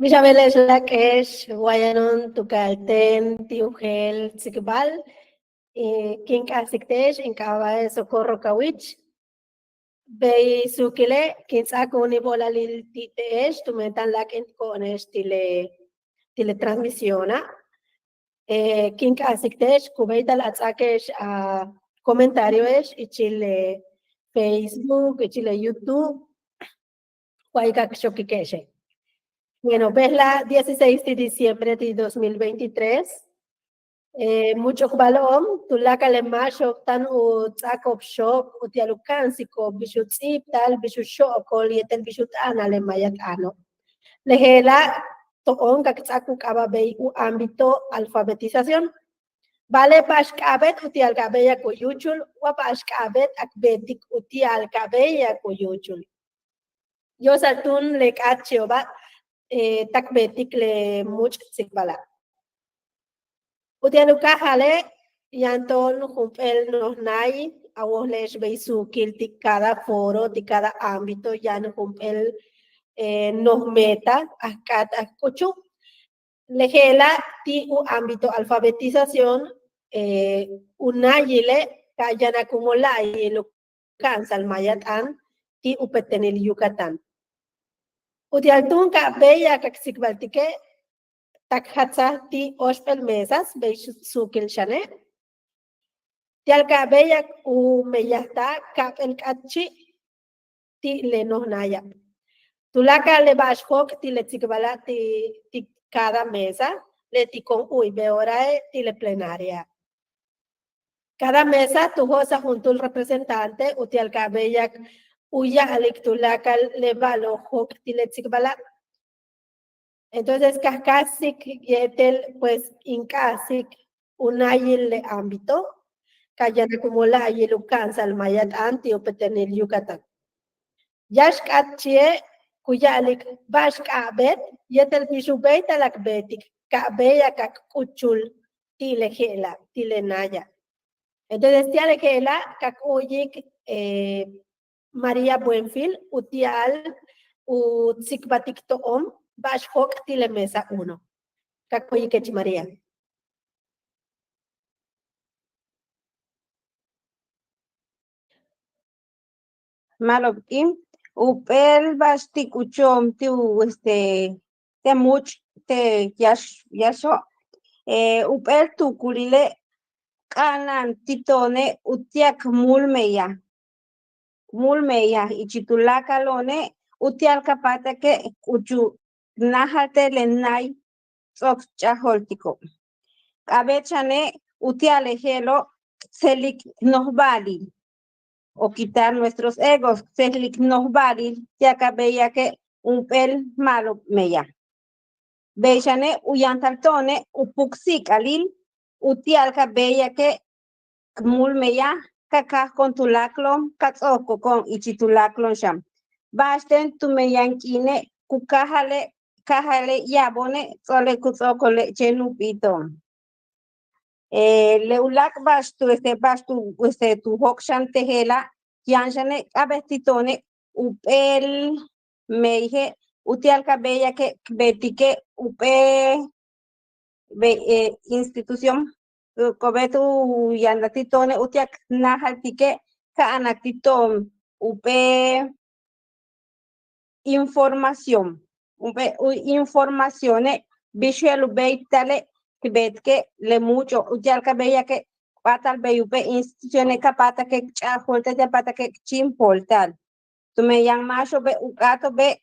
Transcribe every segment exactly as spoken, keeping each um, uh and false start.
Mix a beele'ex láak'e'ex wa yano'on tu ka'al teen ti' u jeel tsikbal. Kin k'a'ajsik te'ex, in k'aaba'e' Socorro Cauich. Bey suukile' kin ts'áak u níib óolalil ti' te'ex tumen táan láak'intiko'one'ex ti' le ti' le transmisiona'. Kin k'a'ajsik te'ex ku béeytal a ts'áake'ex a comentarioe'ex ichil le Facebook, ichil le YouTube, wa'ayi' k xokike'exe'. Bueno, bejla' dieciséis ti' diciembre ti' dos mil veintitrés, much'ukbalo'on tuláakal le máaxo'ob táan u ts'áako'ob xook uti'al u ka'ansiko'ob bix u ts'íibta'al, bix u xo'okol yéetel bix u t'a'anal le maaya t'aano'. Le je'ela' to'on k ts'áak u k'aaba'bey u ámbito alfabetización. Ba'ale' ba'ax k'a'abéet uti'al ka béeyak u yúuchul wa ba'ax k'a'abéet k beetik uti'al ka béeyak u yúuchul. Yo'osal túun le k'áatchi'oba' tak beetik le múuch' tsikbala'. Uti'al u káajale' yaan to'on jump'éel noj náay, a wojle'ex bey suukil ti' cada foro, ti' cada ámbito yaan jump'éel noj meta k k'áat k k'uchul. Le je'ela' ti' u ámbito alfabetización u náayile' ka yanak u mola'ayil u ka'ansa'al maaya t'aan ti' u petenil Yucatán. Uti'al túun ka béeyak k tsikbaltike' tak jatsaj ti' óoxp'éel mesas bey suukil xane'. Ti'al ka béeyak u meyajta'al ka'ap'éel k'áatchi' ti' le noj náaya'. Tuláakal le ba'ax jóok' ti' le tsikbala' ti' ti' cada mesa, leti'o'on u'uy beorae' ti' le plenaria. Cada mesa tu jo'osaj juntúul representante uti'al ka béeyak u ya'alik tuláakal le ba'alo'ob jóok' ti' le tsikbala'. Entonces ka káajsik yéetel pues in k'a'ajsik u náayil le ámbito ka yanak u mola'ayil u ka'ansa'al maaya t'aan ti' u petenil Yucatán. Yáax k'áatchi'e' ku ya'alik ba'ax k'a'abéet yéetel bix u béeytal k beetik ka béeyak k k'uchul ti' le je'ela' ti' le náaya'. Entonces ti'al le je'ela' k u'uyik María Buenfil uti'al u tsikbaltik to'on ba'ax jóok' ti' le mesa uno. K u'uyikech María. Ma'alob k'iin, jump'éel ba'ax ti' k'ucho'on ti' u este te' múuch' te' yáax yáaxo', jump'éel tuukulile' k'a'ana'an ti' to'one' uti'al k múul meyaj, k múul meyaj ichil tuláakalo'one' uti'al ka p'áatake' k k'uchul k náajalte' le náay ts'o'ok k ch'a'ajo'oltiko'ob. K'a'abéet xane' uti'al le je'elo' k tselik k nojba'alil o quitar nuestros egos, k tselik k nojba'alil ti'al ka béeyake' jump'éel ma'alob meyaj. Bey xane' u yantal to'one' u puksi'ik'alil uti'al ka béeyake' k múul meyaj ka káajko'on tuláaklo'on ka ts'o'oko'on ichil tuláaklo'on xan. Ba'axten tumen yaan k'iine' ku káajale' káajale' ya'abo'one' ts'o'ole' ku ts'o'okole' chéen u p'íito'on. Le uláak' ba'ax tu este ba'ax tu este tu jóok' xan te' je'ela' yaan xane' k'a'abéet ti' to'one' jump'éel meyaje' uti'al ka béeyake' k beetike' jump'éel institución k'a'abéet u yantal ti' to'one' uti'al k náajaltike' ka anak ti' to'on jump'éel información, jump'éel informacióne' bix je'el u béeytale' k beetike' le múuch'o' uti'al ka béeyake' k p'áatal bey jump'éel institucióne' ka p'áatake' k ch'a'ajo'olta'al ti'al p'áatake' k chíimpo'olta'al. Tumen yaan máaxo'obe' u k'áato'obe'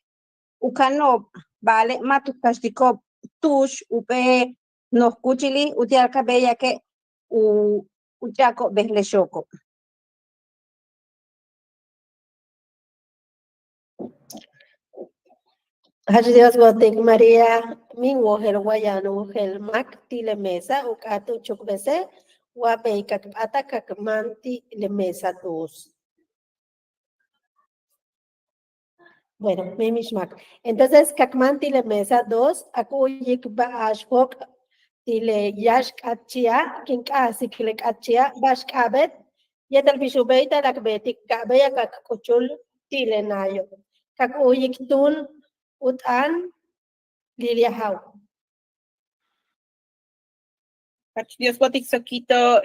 u kano'ob ba'ale' ma' tu kaxtiko'ob tu'ux jump'éel noj kúuchili' uti'al ka béeyake' u u ch'a'iko'ob bej le xooko'. Jach Dios bo'otik María, míin wojel wa yaan u jeel máak ti' le mesa u k'áat u chukbese' wa bey k p'áatak k máan ti' le mesa dos. Bueno, míin mix máak. Entonces k máan ti' le mesa dos, k u'uyik ba'ax jóok' ti' le yáax k'áatchi'a', kin k'a'ajsik le k'áatchi'a' ba'ax k'a'abéet yéetel bix u béeytal k beetik ka béeyak k k'uchul ti' le náayo'. K u'uyik túun u t'aan Lilia Jaw. Jach Dios bo'otik Soquito.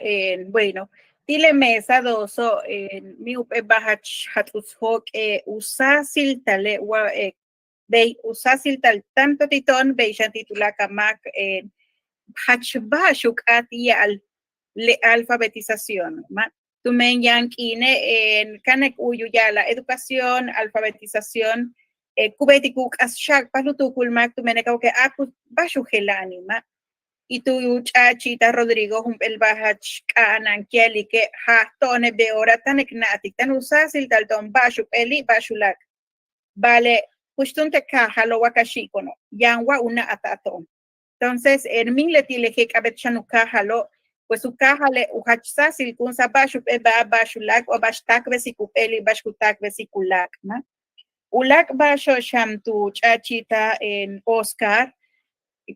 Bueno, ti' le mesa doso', míin jump'éel ba'al jach jats'uts jóok'e' u sáasiltale' wa bey u sáasiltal tanto ti' to'on bey xan ti' tuláakal máak, jach ba'ax u k'áat ya'al le alfabetización, ma'. Tumen yaan k'iine' kan k u'uy u ya'ala'al educación, alfabetización, ku beetik u k'as xa'ak'pajal u tuukul máak tumen k a'alike' a ku ba'ax u jela'anil, ma'. Y tu ch'a'achi'itaj Rodrigo jump'éel ba'al jach k'a'ana'an ku ya'alike' jaaj to'one' beoora táan k na'atik táan u sáasiltal to'on ba'ax u p'éeli' ba'ax u láak'. Ba'ale' kux túun te' kaajalo' wa ka xi'iko'ono' yaan wa u na'ata'al to'on. Entonces míin leti' le je'el k'a'abéet xan u káajalo', pues u káajale' u jach sáasilkunsa'al ba'ax u p'éel ba'al ba'ax u láak' wa ba'ax táakbesik u p'éeli' ba'ax ku táakbesik u láak', ma'. U láak' ba'axo'ob xan tu ch'a'achi'itaj Oscar,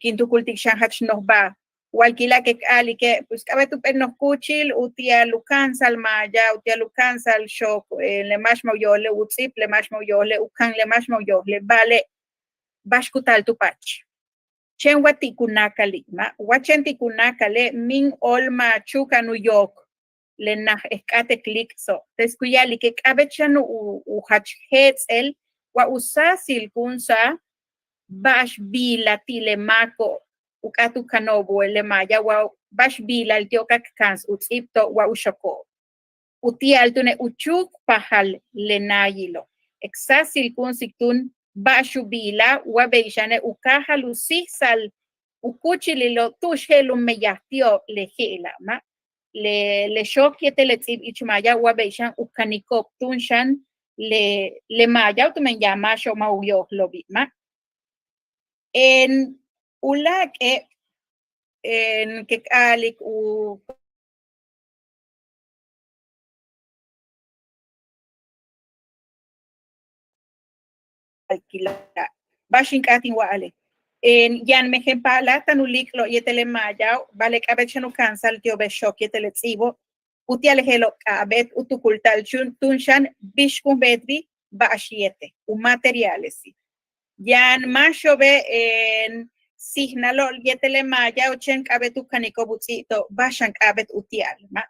kin tukultik xan jach noj ba'al. Walkila' k a'alike' pues k'a'abéet jump'éel noj kúuchil uti'al u ka'ansa'al maaya, uti'al u ka'ansa'al xook le máax ma' u yojele' u ts'íib, le máax ma' u yojele' u kan, le máax ma' u yojele', ba'ale' ba'ax ku taal tu paach. Chéen wa ti' ku náakali', ma', wa chéen ti' ku náakale' míin óol ma' chúuka'an u yook le naj k k'áat k líik'so'. Entonces ku ya'alike' k'a'abéet xan u jach jéets'el wa u sáasilkunsa'al ba'ax biilal ti' le máako'ob u k'áat u kano'obo' le maaya wa ba'ax biilal ti'ob ka k ka'ans u ts'íibto'ob wa u xooko'ob. Uti'al túune' u chúukpajal le náayilo'. K sáasilkunsik túun ba'ax u biilal wa bey xane' u káajal u síijsa'al u kúuchililo' tu'ux je'el u meyaj ti'ob le je'ela', ma'. Le le xook yéetel le ts'íib ich maaya wa bey xan u kaniko'ob túun xan le le maayao' tumen yaan máaxo'ob ma' u yojlo'obi', ma'. U láak'e' k a'alik u Ba'ax in k'áat in wa'ale'. Yaan mejen paalal táan u líik'lo'ob yéetel le maayao', ba'ale' k'a'abéet xan u ka'ansa'al ti'obe' xook yéetel le ts'íibo', uti'al le je'elo' k'a'abéet u tukulta'al túun xan bix kun beetbil ba'ax yéetel u materialesi'. Yaan máaxo'obe' síijnalo'ob yéetel le maayao' chéen k'a'abéet u kaniko'ob u ts'íibto'ob ba'ax xan k'a'abéet uti'al, ma'.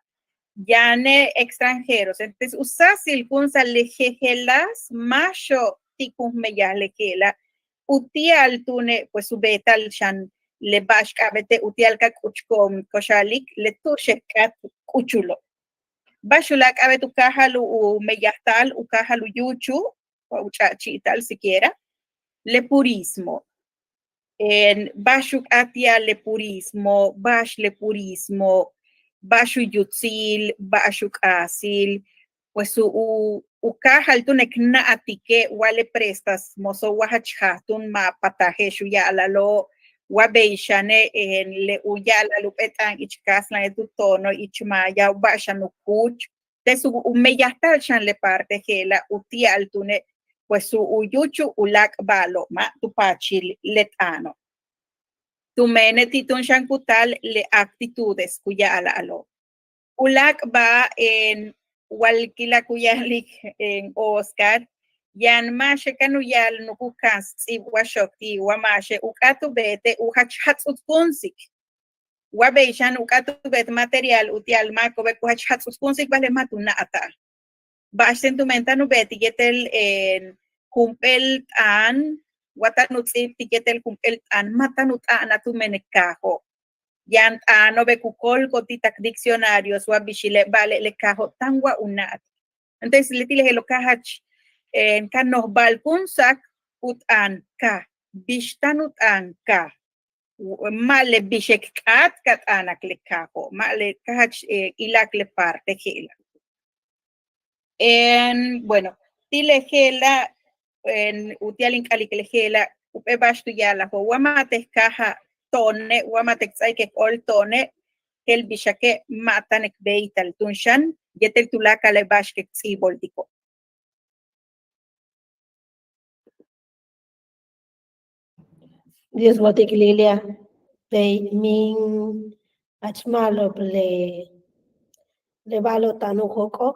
Yaane' extranjeros. Entonces u sáasilkunsa'al le jejeláas máaxo'ob ti' kun meyaj le je'ela', uti'al túune' pues u beeta'al xan le ba'ax k'a'abéete' uti'al ka k'uchko'on ko'ox a'alik le tu'ux k k'áat k'uchulo'. Ba'ax u láak' k'a'abéet u káajal u meyajta'al, u káajal u yúuchul wa u ch'a'chi'ita'al siquiera le purismo. Ba'ax u k'áat ti'al le purismo, ba'ax le purismo, ba'ax u yutsil, ba'ax u k'aasil, pues u u káajal túune' k na'atike' wa le préstamoso' wa jach jaaj túun ma' paataje'ex u ya'alalo', wa bey xane' le u ya'alal jump'éel t'aan ich kastlan yéet u to'ono' ich maaya, ba'ax xan u kúuch. Entonces u meyajta'al xan le parte je'ela' uti'al túune' pues u yúuchul u láak' ba'alo'ob, ma', tu paachil le t'aano'. Tumene' ti' túun xan ku taal le actitudes ku ya'ala'alo'. U láak' ba'al, walkila' ku ya'alik Oscar, yaan máaxe' kan u ya'al nukuk ka'ans ts'íib wa xook ti' wa máaxe' u k'áat u beete' u jach jats'utskunsik. Wa bey xan u k'áat u beet material uti'al máako'obe' ku jach jats'utskunsik ba'ale' ma' tu na'ata'al. Ba'axten tumen táan u beetik yéetel jump'éel t'aan wa táan u ts'íibtik yéetel jump'éel t'aan ma' táan u t'a'anal tumen le kaajo'. Yaan t'aano'obe' ku kóolkol ti' tak diccionarios wa bixile', ba'ale' le kaajo' táan wa u na'atik. Entonces leti' le je'elo' ka jach ka nojba'alkunsa'ak u t'aan kaaj, bix táan u t'aan kaaj. Ma' le bix k k'áat ka t'aanak le kaajo', ma' le ka jach ila'ak le parte je'ela'. Bueno, ti' le je'ela' uti'al in k'alik le je'ela' jump'éel ba'ax tu ya'alajo', wa ma' t kaaja' to'one', wa ma' t ts'áaik k óol to'one', je'el bixake' ma' táan k béeytal túun xan yéetel tuláakal le ba'ax k ts'íiboltiko'. Dios bo'otik Lilia, bey míin jach ma'alob le le ba'alo'ob táan u jóok'ol.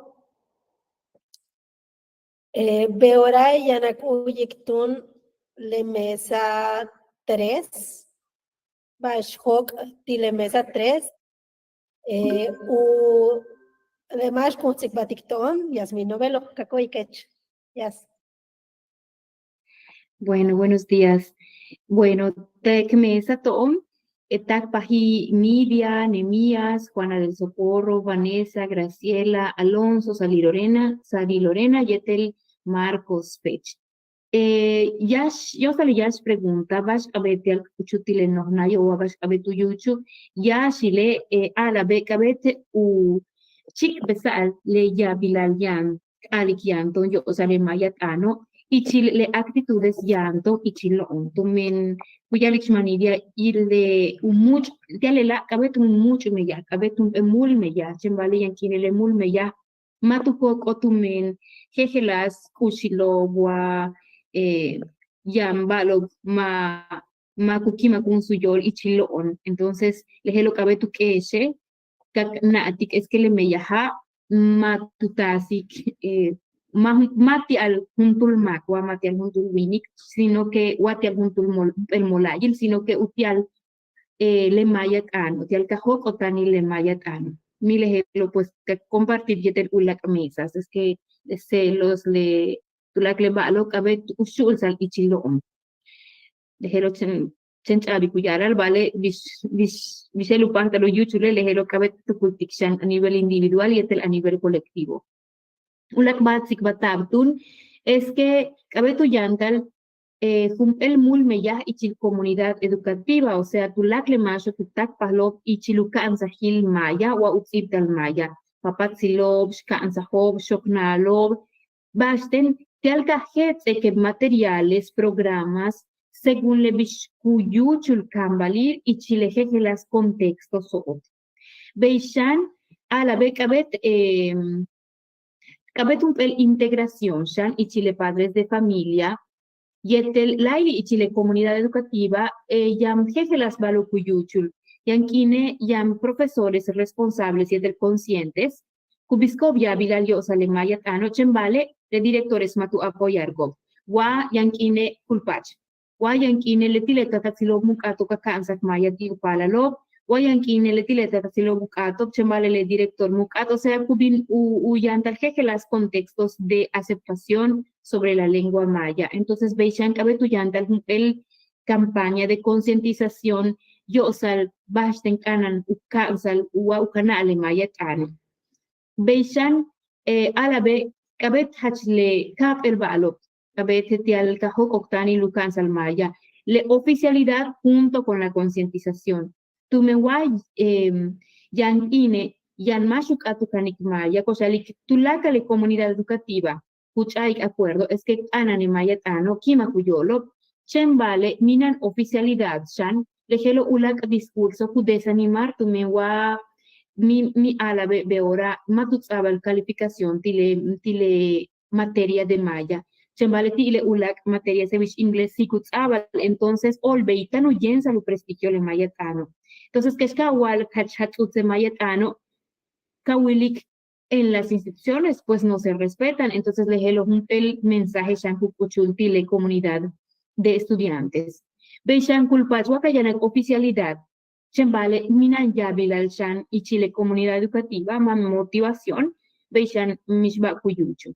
Be'ooráa' yaan k u'uyik túun le mesa tres, ba'ax jóok' ti' le mesa tres, u le máax kun tsikbaltik to'on Yasmin Novelo, ka ko'ikech Yas. Bueno, buenos días. Bueno, t mesa to'on, táakpaji Nidia, Nemías, Juana del Socorro, Vanessa, Graciela, Alonso, Sali Lorena, Sali Lorena yéetel Marcos Pech. Yáax, yo'osal yáax pregunta, ba'ax k'a'abéet ti'al k k'uchul ti' le noj na'ayo' wa ba'ax k'a'abéet u yúuchul, yáaxile' a'ala'abe' k'a'abéet u chíikpesa'al le yaabilal yaan k a'alik yaan to'on yo'osal le maaya t'aano' ichil le actitudes yaan to'on ichilo'on tumen ku ya'alik x Nidia le u múuch' ti'al lela' k'a'abéet u múuch' meyaj, k'a'abéet jump'éel múul meyaj, chéen ba'ale' yaan k'iine' le múul meyaj ma' tu jóok'ol tumen jejeláas k'uchilo'ob wa yaan ba'alo'ob ma' ma' ku ki'imakúuns u yóol ichilo'on. Entonces le je'elo' k'a'abéet u k'e'exe' ka k na'atik es que le meyaja' ma' tu taasik, ma' ma' ti'al juntúul máak wa ma' ti'al juntúul wíinik, sino que wa ti'al juntúul mol jump'éel mola'ayil, sino que uti'al le maaya t'aano', ti'al ka jóok'ol táanil le maaya t'aano'. Mi le je'elo' pues ka k compartir yéetel uláak' mesas, es que le celos, le tuláakal le ba'alo' k'a'abéet u xu'ulsa'al ichilo'on. Le je'elo' chéen ch'a'abil ku ya'ala'al, ba'ale' bix bix bix je'el u páajtal u yúuchule', le je'elo' k'a'abéet tukultik xan a nivel individual yéetel a nivel colectivo. Uláak' ba'al tsikbalta'ab túun es que k'a'abéet u yantal jump'éel múul meyaj ichil comunidad educativa, o sea tuláakal le máaxo'ob ku táakpajlo'ob ichil u ka'ansajil maaya wa u ts'íibta'al maaya, papatsilo'ob, xka'ansajo'ob, xoknáalo'ob, ba'axten ti'al ka jets'ek le materiales, programas según le bix ku yúuchul kaambalil ichil le jejeláas contextoso'ob. Bey xan a'ala'abe' k'a'abéet k'a'abéet jump'éel integración xan ichil le padres de familia yéetel láayli' ichil le comunidad educativa, yaan jejeláas ba'alo'ob ku yúuchul, yaan k'iine' yaan profesores responsables yéetel conscientes ku bisiko'ob yaabilal yo'osal le maaya t'aano', chéen ba'ale' le directores ma' tu apoyarko'ob, wa yaan k'iine' kulpach wa yaan k'iine' leti' le taatatsilo'ob mu k'áato'ob ka ka'ansa'ak maaya ti' u paalalo'ob, wa yaan k'iine' leti' le taatatsilo'ob u k'áato'ob, chéen ba'ale' le director mu k'áat, o sea ku bin u yantal jejeláas contextos de aceptación sobre la lengua maya. Entonces bey xan k'a'abéet u yantal jump'éel campaña de concientización yo'osal ba'axten k'a'ana'an u ka'ansa'al wa u kana'an le maaya t'aano'. Bey xan a'ala'abe' k'a'abéet jach le ka'ap'éel ba'alo'ob k'a'abéet ti'al ka jóok'ok táanil u ka'ansa'al maaya, le oficialidad junto con la concientización. Tumen wa yaan k'iine' yaan máax u k'áat u kanik maaya, ko'ox a'alik tuláakal le comunidad educativa ku ch'a'ik acuerdo es que k t'aana'an le maaya t'aano' ki'imak u yóolo'ob, chéen ba'ale' mina'an oficialidad xan le je'elo' uláak' discurso ku desanimar tumen wa mi mi a'ala'abe' beoora ma' tu ts'a'abal calificación ti' le ti' le materia de maya, chéen ba'ale' ti' le uláak' materias je'ex inglés sí ku ts'a'abal, entonces óol bey táan u yéemsa'al u prestigio le maaya t'aano'. Entonces kex ka wa'al jach jats'uts le maaya t'aano' ka wilik en las instituciones pues no se respetan, entonces le je'elo' jump'éel mensaje xan ku k'uchul ti' le comunidad de estudiantes. Bey xan kulpach wa ka yanak oficialidad, chéen ba'ale' mina'an yaabilal xan ichil le comunidad educativa ma' motivación, bey xan mixba'al ku yúuchul.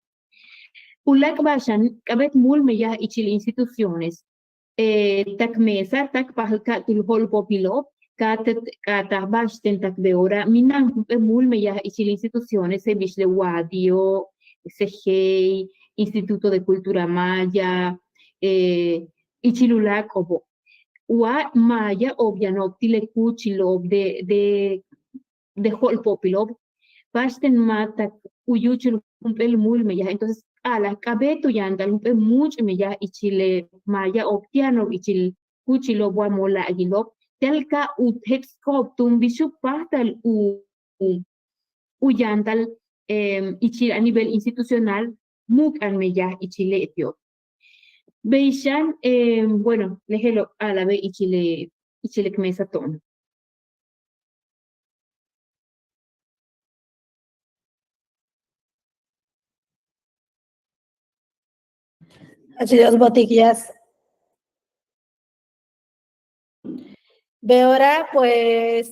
Uláak' ba'al xan k'a'abéet múul meyaj ichil instituciones, tak mesa, tak pajal ka'atúul jo'olpóopilo'ob, ka t k'áataj ba'axten tak beoora mina'an jump'éel múul meyaj ichil instituciones je'ex le wadio, CEGEI, Instituto de Cultura Maya, ichil uláak'o'obo'. Wa mayao'ob yano'ob ti' le kúuchilo'ob de de de jo'olpóopilo'ob, ba'axten ma' tak u yúuchul jump'éel múul meyaj, entonces a'alaj k'a'abéet u yantal jump'éel múuch' meyaj ichil le mayao'ob ti' yano'ob ichil kúuchilo'ob wa mola'ayilo'ob ti'al ka u jets'iko'ob túun bix u páajtal u u yantal ichil a nivel institucional mu'uk'a'an meyaj ichil leti'ob. Bey xan, bueno, le je'elo' a'ala'abe' ichil le ichil le k mesa to'on. Jach Dios bo'otik Yas. Beora pues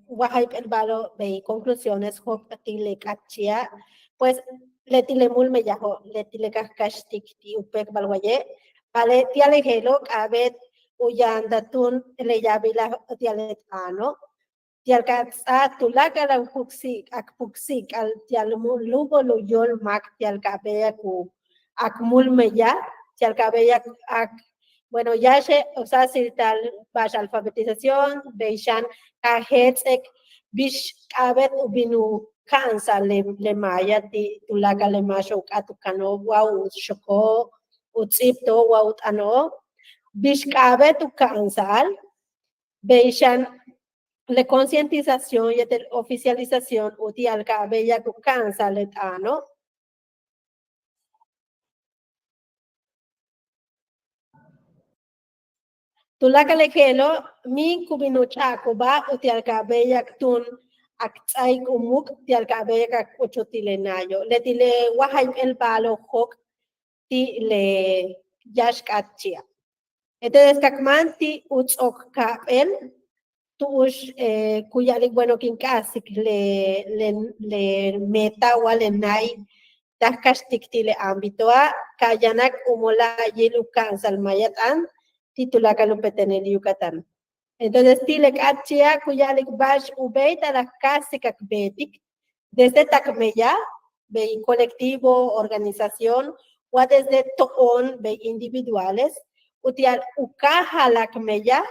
wa jayp'éel ba'alo' bey conclusiones jóok' ti' le k'áatchi'a', pues leti' le múul meyajo' leti' le ka kaxtik ti' u péekbal waye', ba'ale' ti'al le je'elo' k'a'abéet u yantal túun le yaabilaj ti'al le t'aano', ti'al ka ts'áaj tuláakal a puksi'ik, a puksi'ik'al ti'al múul lúubul u yóol máak ti'al ka béeyak u k múul meyaj, ti'al ka béeyak k, bueno, yáaxe' u sáasilta'al ba'ax alfabetización, bey xan ka jéets'ek bix k'a'abéet u bin u ka'ansa'al le, le maaya ti' tuláakal le máaxo'ob u k'áat u kano'ob wa u xoko'ob, u ts'íibto'ob wa u t'ano'ob, bix k'a'abéet u ka'ansa'al, bey xan le concientización yéetel oficialización uti'al ka béeyak u ka'ansa'al le t'aano'. Tuláakal le je'elo' míin ku bin u ch'a'akubáa uti'al ka béeyak túun k ts'áaik u muuk' ti'al ka béeyak k k'uchul ti' le naayo', leti' le wa jayp'éel ba'alo' jóok' ti' le yáax k'áatchi'a'. Entonces ka k máan ti' u ts'o'ok ka'ap'éel tu'ux ku ya'alik, bueno, kin k'a'asik le, le, le meta wa le náay táan k kaxtik ti' le ámbitoa', ka yanak u mola'ayil u ka'ansa'al maaya t'aan ti' tuláakal u petenil Yucatán. Entonces ti' le k'áatchi'a' ku ya'alik ba'ax u béeytal k káajsik k beetik desde tak meyaj, bey colectivo, organización, wa desde to'on, bey individuales, uti'al u káajal k meyaj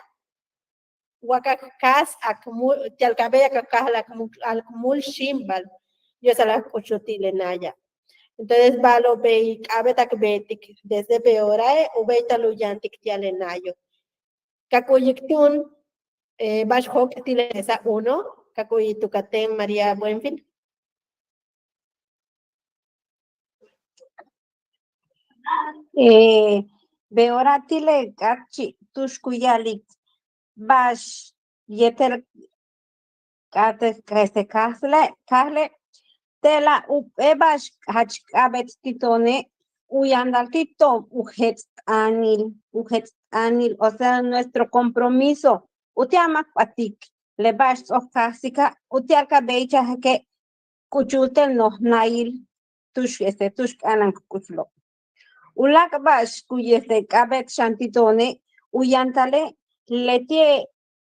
wa ka káajs k múul, ti'al ka béeyak k káajal k múul, k múul xíimbal yo'osal k k'uchul ti' le naaya'. Entonces ba'alo' bey k'a'abéet k beetik desde beorae' u béeytal u yantik ti'al le naayo'. Ka k u'uyik túun ba'ax jóok' ti' le mesa uno, ka k u'uyik tu ka'atéen María Buenfil. Beora ti' le k'áatchi' tu'ux ku ya'alik ba'ax yéetel k'a'atéen, este, káajle', káajle', te'ela' jump'éel ba'ax jach k'a'abéet ti' to'one' u yantal ti' to'on u jets' t'aanil, u jets' t'aanil, o sea nuestro compromiso uti'al máak p'atik le ba'ax ts'o'ok k káajsika' uti'al ka béeychajake' k'uchul te' noj náayil tu'ux, este, tu'ux k'a'ana'an k k'uchulo'. U láak' ba'ax ku, este, k'a'abéet xan ti' to'one' u yantale' leti'e'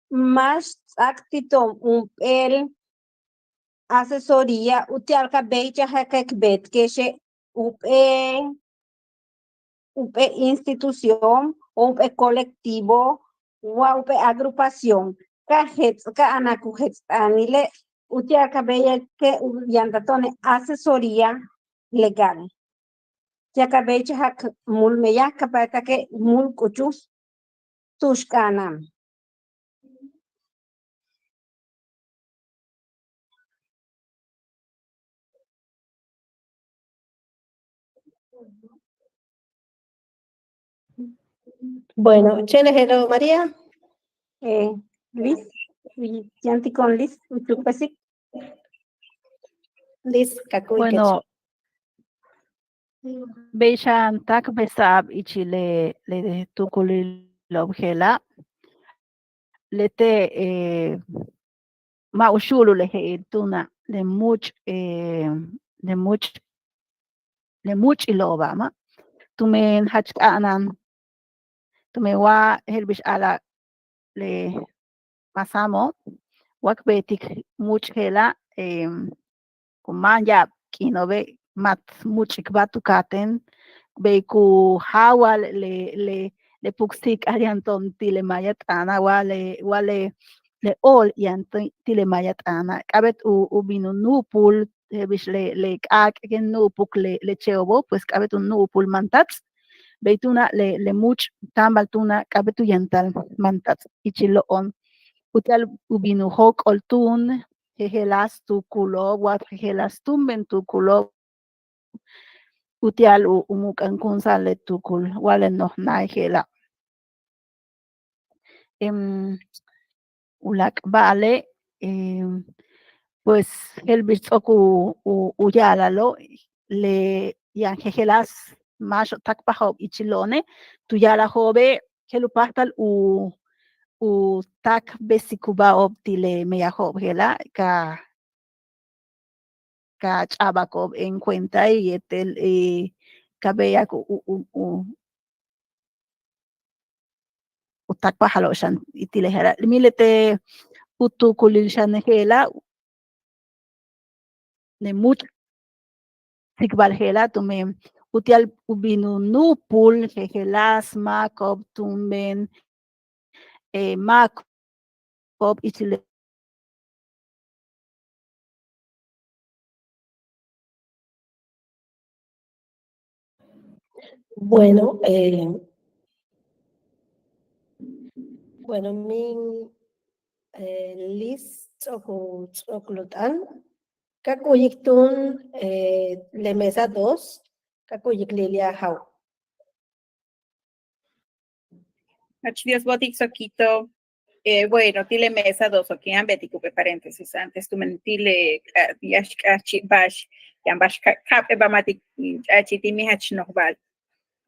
máax ts'áak ti' to'on jump'éel asesoría uti'al ka béeychajake' k beetike'exe' jump'éel jump'éel institución o jump'éel colectivo wa jump'éel agrupación ka jets', ka anak u jets' t'aanile' uti'al ka béeyake' u yantal to'one' asesoría legal. Ti'al ka béeychajak múul meyaj, ka p'áatake' múul k'uchul tu'ux k'a'ana'an. Bueno, chéen le je'elo' María. Liz, yaan ti' ko'on Liz, u chukbesik. Liz, ka k u'uyik. Bueno, bey xan táakbesa'ab ichil le, le tuukulilo'ob je'ela', leti'e' ma' u xu'ulul le je'el túuna', le múuch', le múuch', le múuch'ilo'oba', ma', tumen jach k'a'ana'an, tumen wa je'el bix a'ala'al le máasa'amo', wa k beetik múuch' je'ela', ku máan ya'ab k'iino'obe' ma' t múuch'ikbáa tu ka'atéen, bey ku jáawal le, le, le puksi'ik'al yaan to'on ti' le maaya t'aana' wa le, wa le, le óol yaan ti', ti' le maaya t'aana'. K'a'abéet u, u bin u nu'upul je'el bix le, le k'áak' ken nu'upuk le, le che'obo', pues k'a'abéet u nu'upul mantats'. Bey túuna' le, le múuch' táambal túuna' k'a'abéet u yantal mantats' ichilo'on. Uti'al u bin u jóok'ol túun jejeláas tuukulo'ob wa jejeláas túumben tuukulo'ob uti'al u, u mu'uk'ankúunsa'al le tuukul wa le noj náay je'ela'. Em, u láak' ba'ale', em, pues je'el bix ts'o'ok u, u, u ya'ala'alo', le yaan jejeláas máaxo'ob táakpajo'ob ichilo'one', tu ya'alajo'obe' je'el u páajtal u, u táakbesikubao'ob ti' le meyajo'ob je'ela' ka ka ch'a'abako'ob en cuenta yéetel ka béeyak u u u u táakpajalo'ob xan ti' le je'ela'. Míin leti'e' u tuukulil xan je'ela' le múuch' tsikbal je'ela' tumen uti'al u bin u núupul jejeláas máako'ob tumen máako'ob ich le Bueno, eh, bueno, míin eh, Liz ts'o'ok u ts'o'okol u t'aan, ka k u'uyik túun eh, le mesa dos, ka k u'uyik Lilia Jaw. Jach Dios bo'otik Soquito. Eh, bueno, ti' le mesa dos, ok, yaan beetik jump'éel paréntesis antes tumen ti' le yáax k'áatchi' ba'ax yaan ba'ax ka'ap'éel ba'al ma' ti' ch'a'achi' ti' míin jach nojba'al.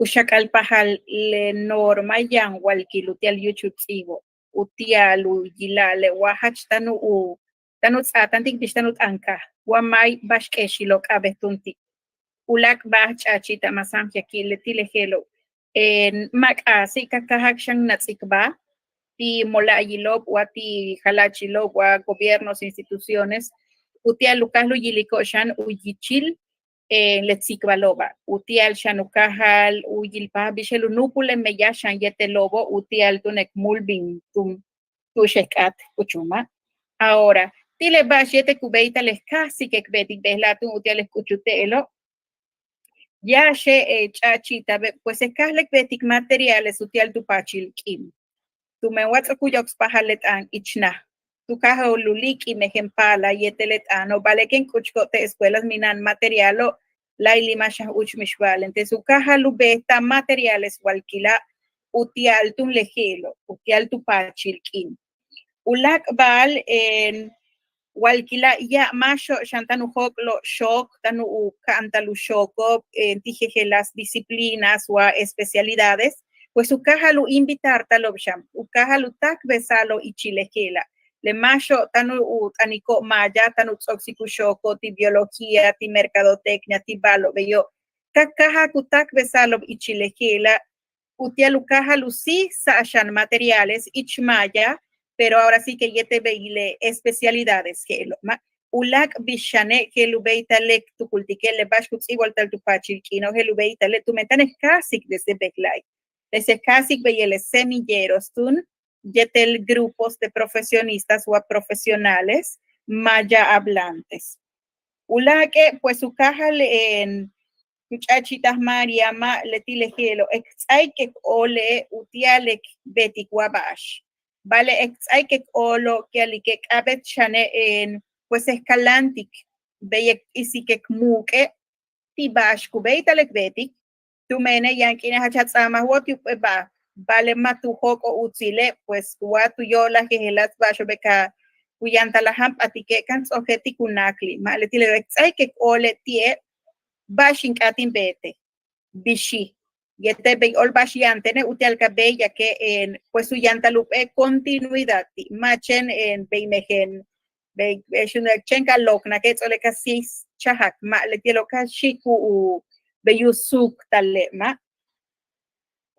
U xak'alpajal le norma yaan walkil uti'al yúuchul ts'íibo' uti'al u yila'ale' wa jach táan u táan u ts'aatáantik bix táan u t'a'ankaj wa ma' ba'ax k'eexilo' k'a'abéet túun ti'. U láak' ba'al ch'a'achi'ta'ab ma' sáamyakil leti' le je'elo'. Ma' k'aasi' ka káajak xan nats'ikbáa ti' mola'ayilo'ob wa ti' jala'achilo'ob wa gobiernos, instituciones uti'al u káajal u yiliko'ob xan u yichil le tsikbalo'oba'. Uti'al xan u káajal u yilpajal bix je'el u núupul le meyaj xan yéetelo'obo' uti'al túune' k múul bin túun tu'ux k k'áat k'uchul ma'. Ahora ti' le ba'ax yéetel ku béeytal k káajsik k beetik bejla'a túun uti'al k k'uchul te'elo'. Yáaxe' ch'a'achi'ta'abe' pues k káajal k beetik materiales uti'al tu paachil k'iin. Tumen wa ts'o'ok u yokspajal le t'aan ich naj tu káajal u líik'il mejen paalal yéetel le t'aano' ba'ale' kéen k'uchko'ob te' escuelas mina'an materialo' láayli' ma' xan úuch mixba'al. Entonces u káajal u beeta'al materiales walkila' uti'al túun le je'elo' uti'al tu paachil k'iin. U láak' ba'al walkila' ya'ab máaxo'ob xan táan u jóok'olo'ob xook táan u ka'antal u xooko'ob ti' jejeláas disciplinas wa especialidades. Pues u káajal u invitarta'alo'ob xan u káajal u táakbesa'alo'ob ichil le je'ela'. Le máaxo'ob táan u t'aniko'ob maaya táan u ts'o'oksik u xooko'ob ti' biología ti' mercadotecnia ti' ba'alo'ob beyo'. Ka káajak u táakbesa'alo'ob ichil le je'ela' uti'al u káajal u síijsa'al xan materiales ich maaya, pero ahora sí que yéetel bey le especialidades je'elo' ma'. U láak' bix xane' je'el u béeytal le k tukultike' le ba'ax ku ts'íibolta'al tu paachil k'iino' je'el u béeytale' tumen táan k káajsik desde bejla'e'. Desde k káajsik bey le semilleros túun yéetel grupos de profesionistas wa profesionales maya hablantes. U láak'e' pues u káajal ku ch'a'achi'taj María ma' leti' le je'elo' k ts'áaik k óole' uti'al k beetik wa ba'ax. Ba'ale' k ts'áaik k óolo' ku ya'alike' k'a'abéet xane' pues k kaláantik bey k p'isik k muuk'e' ti' ba'ax ku béeytal k beetik. Tumene' yaan k'iine' jach a ts'áamaj wóol ti' jump'éel ba'al ba'ale' ma' tu jóok'ol utsile' pues wa tu yo'olal jejeláas ba'axo'obe' ka ku yantal a jáan p'atike' kan ts'o'oke' ti' ku náakli'. Ma' leti' le k ts'áaik k óole' ti'e' ba'ax in k'áat in beete'. Bixi' yéetel bey óol ba'ax yaan tene' uti'al ka béeyake' pues u yantal jump'éel continuidad ti' ma' chéen bey mejen bey chéen ka loknake' ts'o'ole' ka síijchajak ma' leti'elo' ka xi'ik u bey u suuktale' ma'.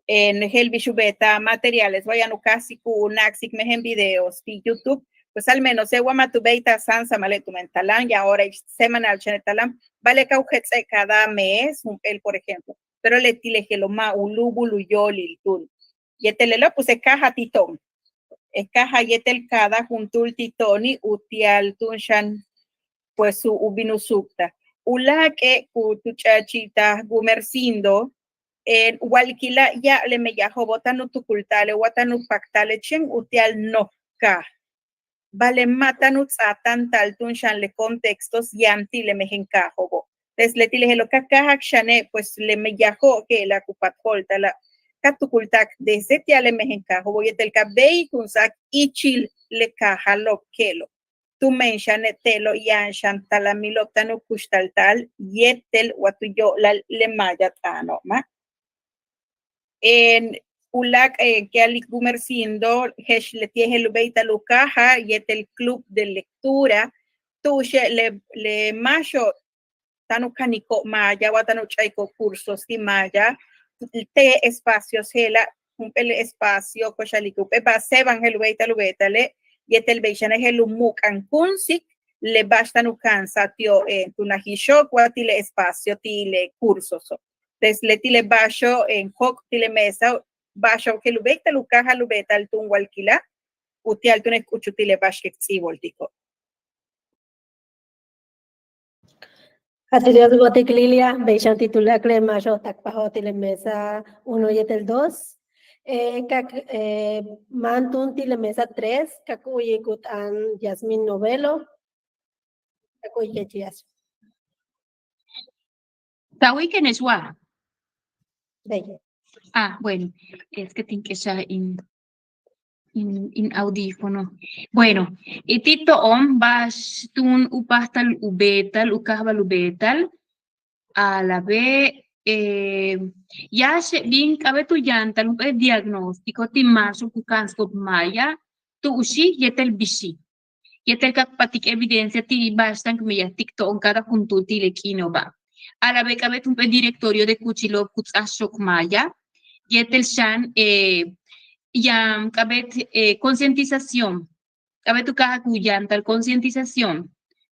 Je'el bix u beeta'al materiales wa yaan u káajsik u na'aksik mejen videos ti' YouTube pues al menos wa ma' tu béeytal sáansamale' tumen talam yaan hora ich semanal chéen talam ba'ale' ka u jets'e' cada mes jump'éel por ejemplo. Pero leti' le je'elo' ma' u lúubul u yóolil túun. Yéetel lelo' pues k káajal ti' to'on k káajal yéetel cada juntúul ti' to'oni' uti'al túun xan pues u bin u suuktal. U láak'e' ku tu ch'a'achi'taj Gumercindo walkila' ya'ab le meyajo'obo' táan u tukulta'ale' wa táan u pakta'ale' chéen uti'al noj kaaj. Ba'ale' ma' táan u ts'aatáanta'al túun xan le contextos yaan ti' le mejen kaajo'obo'. Pues leti' le je'elo' ka káajak xane' pues le meyajo'ob je'ela' ku patjo'olta'ala' ka tukulta'ak desde ti'al le mejen kaajo'obo' yéetel ka béeykunsa'ak ichil le kaajalo'ob je'elo'. Tumen xane' te'elo' yaan xan talamilo'ob táan u kuxtalta'al yéetel wa tu yo'olal le maaya t'aano' ma'. uláak' eh, ki'alik Gumercindo, je'ex leti'e' je'el u béeytal u káajal yéetel club de lectura, tu'uxe' le, le máaxo'ob táan u kaniko'ob maaya wa táan u ch'a'iko'ob cursos ti' maaya, te' espacios je'ela', jump'éel espacio, ko'ox a'alik jump'éel ba'al séeba'an je'el u béeytal u beeta'ale', yéetel bey xane' je'el u mu'uk'ankúunsik le ba'ax táan u ka'ansa'al ti'ob eh, tu najil xook wa ti' le espacio ti' le cursoso'. Entonces leti' le ba'axo'ob eh, jóok' ti' le mesao', ba'axo'ob je'el u béeytal u káajal u beeta'al túun walkila', uti'al túune' k k'uchul ti' le ba'ax k ts'íiboltiko'ob. Jach Dios bo'otik Lilia, bey xan ti' tuláakal le máaxo'ob táakpajo'ob ti' le mesa uno yéetel dos. Eh, ka k, eh, máan túun ti' le mesa tres, ka k u'uyik u t'aan Yasmin Novelo. Ka k u'uyik Yasmin. Ta wu'uyikene'ex wa? Bey. Ah, bueno, es que tin k'exaj in, in, in audífono. Bueno, y ti' to'on ba'ax túun u páajtal u beeta'al, u káajbal u beeta'al, a la vez, eh, yáaxe' bin k'a'abéet u yantal jump'éel diagnóstico ti' máaxo'ob ku ka'ansiko'ob maaya, tu'uxi' yéetel bixi'. Yéetel ka k p'atik evidencia ti' ba'ax táan k meyajtik to'on cada juntúul ti' le k'iino'oba'. A la vez k'a'abéet jump'éel directorio de kúuchilo'ob ku ts'áaj xook maaya, yéetel xan eh, yaan k'a'abéet eh, concientización. K'a'abéet u káajal u yantal concientización.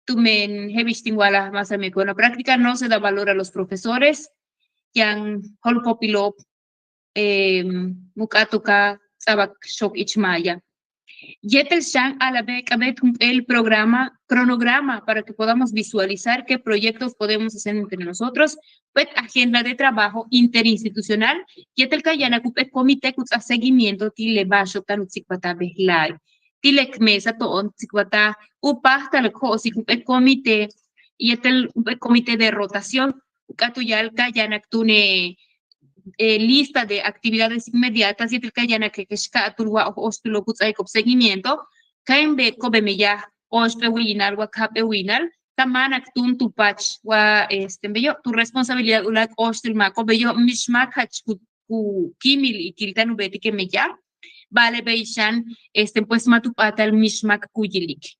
Tumen je'el bix tin wa'alaj más a menos, en la práctica no se da valor a los profesores, yaan jo'olpóopilo'ob eh, mu k'áat u ka ts'a'abak xook ich maaya. Yéetel xan a la vez k'a'abéet jump'éel programa, cronograma para que podamos visualizar qué proyectos podemos hacer entre nosotros, pues agenda de trabajo interinstitucional, yéetel ka yanak jump'éel comité ku ts'áaj seguimiento ti' le ba'axo'ob táan u tsikbalta'al bejla'e'. Ti' le k mesa to'on tsikbaltaj u páajtal k jo'osik jump'éel comité, yéetel jump'éel comité de rotación, u k'áat u ya'al ka yanak túune' eh, lista de actividades inmediatas yéetel ka yanak kex ka'atúul wa óoxtúulo'ob ku ts'áaiko'ob seguimiento, ka in beetiko'ob le meyaj óoxp'éel wi'inal wa ka'ap'éel wi'inal, ka máanak túun tu paach wa este beyo' tu responsabilidad uláak' óoxtúul máako'ob beyo' mix máak jach ku, ku kíimil ikil táan u beetik le meyaj, ba'ale' bey xan este pues ma' tu p'áatal mix máak ku yilik.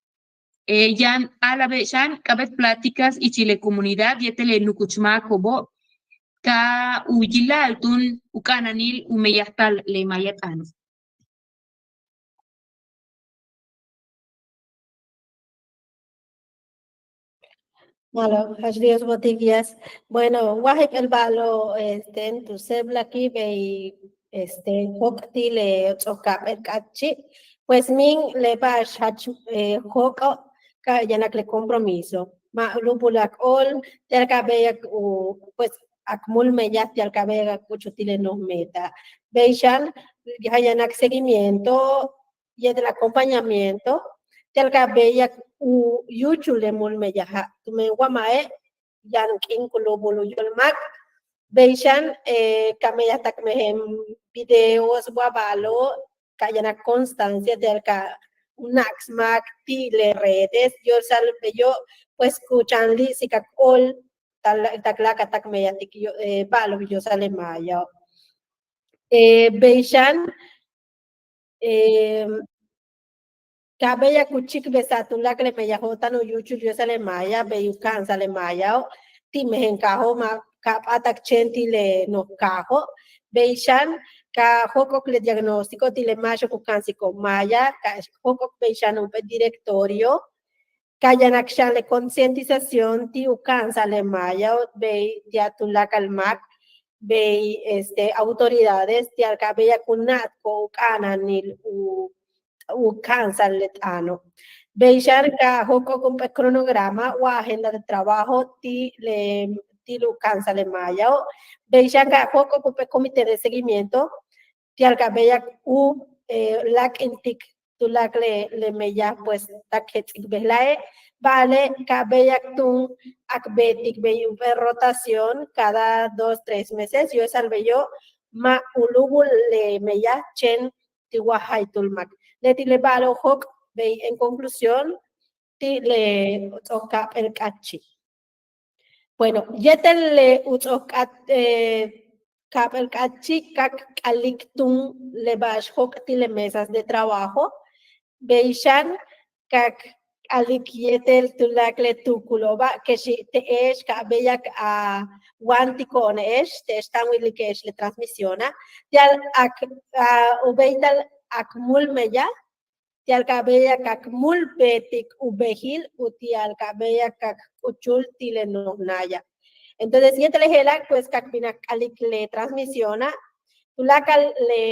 Eh, yaan a la vez xan k'a'abéet pláticas ichil le comunidad yéetel le nukuch máako'obo' ka u yila'al túun u k'a'ana'anil u meyajta'al le maaya t'aano'. Ma'alob, jach Dios bo'otik Yas. Bueno, wa jayp'éel ba'alo'ob este tu séeblaki' bey este jóok' ti' le ts'o'ok ka'ap'éel k'áatchi', pues míin le ba'ax jach eh, jóok'o' ka yanak le compromiso. Ma' lúubul k óol ti'al ka béeyak u pues k múul meyaj ti'al ka béeyak k k'uchul ti' le noj meta. Bey xan ka yanak seguimiento yéetel acompañamiento ti'al ka béeyak u yúuchul le múul meyaja'. Tumen wa ma'e' yaan k'iin ku lúubul u yóol máak. Bey xan eh, ka meyajtak mejen videos wa ba'alo'ob ka yanak constancia ti'al ka u na'aks máak ti' le redes, yo'osal beyo' pues ku chan líi'sik k óol tak láakal tak meyajtik yo, eh, ba'alo'ob yo'osal le maayao'. Eh, bey xan eh, ka béeyak u chíikbesa'al tuláakal le meyajo'ob táan u yúuchul yo'osal le maaya bey u ka'ansa'al le maayao' ti' mejen kaajo' ma' ka p'áatak chéen ti' le noj kaajo'. Bey xan ka jóok'ok le diagnóstico ti' le máaxo'ob ku ka'ansiko'ob maaya, ka jóok'ok bey xan jump'éel directorio, ka yanak xan le concientización ti' u ka'ansa'al le maayao' bey ti'al tuláakal máak bey este autoridades ti'al ka béeyak u na'atko'ob u k'a'ana'anil u u ka'ansa'al le t'aano'. Bey xan ka jóok'ok jump'éel cronograma wa agenda de trabajo ti' le ti' u ka'ansa'al le maayao'. Bey xan ka jóok'ok jump'éel comité de seguimiento ti'al ka béeyak u eh, láak'intik tuláakal le, le meyaj pues tak jets'ik bejla'e', ba'ale' ka béeyak túun k beetik bey jump'éel rotación cada dos, tres meses, yo'osal beyo' ma' u lúubul le meyaj chéen ti' wa jaytúul máak. Leti' le ba'alo'ob jóok' bey en conclusión ti' le ts'o'ok ka'ap'éel k'áatchi'. Bueno, yéetel le u ts'o'ok k'áat eh, ka'ap'éel k'áatchi' ka k k'alik túun le ba'ax jóok' ti' le mesas de trabajo, bey xan ka k k'alik yéetel tuláakal le tuukulo'oba', kex te'ex ka béeyak a wáantiko'one'ex te'ex táan wilike'ex le transmisiona', ti'al k u béeytal k múul meyaj, ti'al ka béeyak k múul beetik u bejil uti'al ka béeyak k k'uchul ti' le noj náaya'. Entonces yéetel le je'ela' pues ka k bin k k'alik le transmisiona', tuláakal le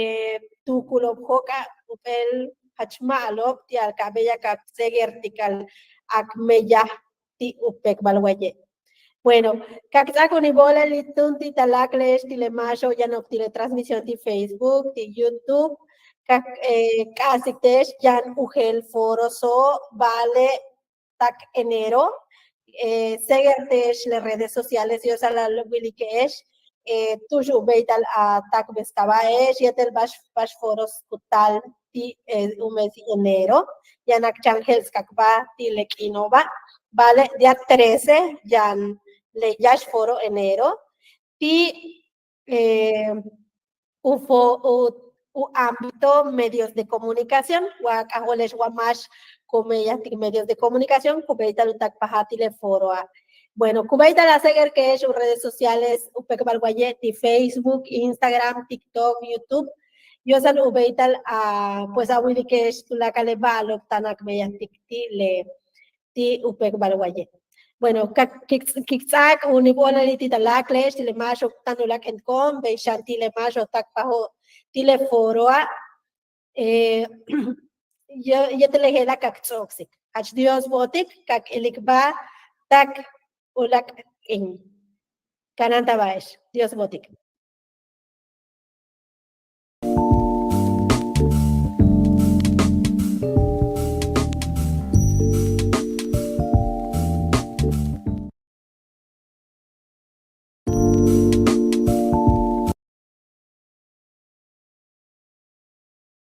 tuukulo'ob jóok'a' jump'éel jach ma'alob ti'al ka béeyak k seguertikal k meyaj ti' u péekbal waye'. Bueno, ka k ts'áak u níib óolal túun ti' ta láakle'ex ti' le máaxo'ob yano'ob ti' le transmisión ti' Facebook, ti' YouTube, ka k k'a'asik te'ex yaan u jeel foroso', ba'ale' tak enero, seguerte'ex le redes sociales, yo'osal a wilike'ex tu'ux u béeytal a táakbestaba'ex yéetel ba'ax ba'ax foros ku taal ti' u mes enero, yaan k chan je'elsa'akba ti' le k'iino'oba', ba'ale' día trece yaan le yáax foro enero ti' u fo u u ámbito medios de comunicación, wa k'ajóole'ex wa máax ku meyajtik medios de comunicación ku béeytal u táakpajal ti' le foroa'. Bueno, ku béeytal a seguerke'ex u redes sociales u péekbal waye' ti' Facebook, Instagram, TikTok, YouTube, yo'osal u béeytal a pues a wilike'ex tuláakal le ba'alo'ob táan k meyajtik ti' le ti' u péekbal waye'. Bueno, ka k k ts'áak u níib óolali' ti' ta láakle'ex ti' le máaxo'ob táan u láak' k'entiko'on bey xan ti' le máaxo'ob táakpajo'ob ti' le foroa', yéetel le je'ela' ka k ts'o'oksik. Jach Dios bo'otik, ka k ilikbáa tak u láak' k'iin. Kanáantaba'ex, Dios bo'otik.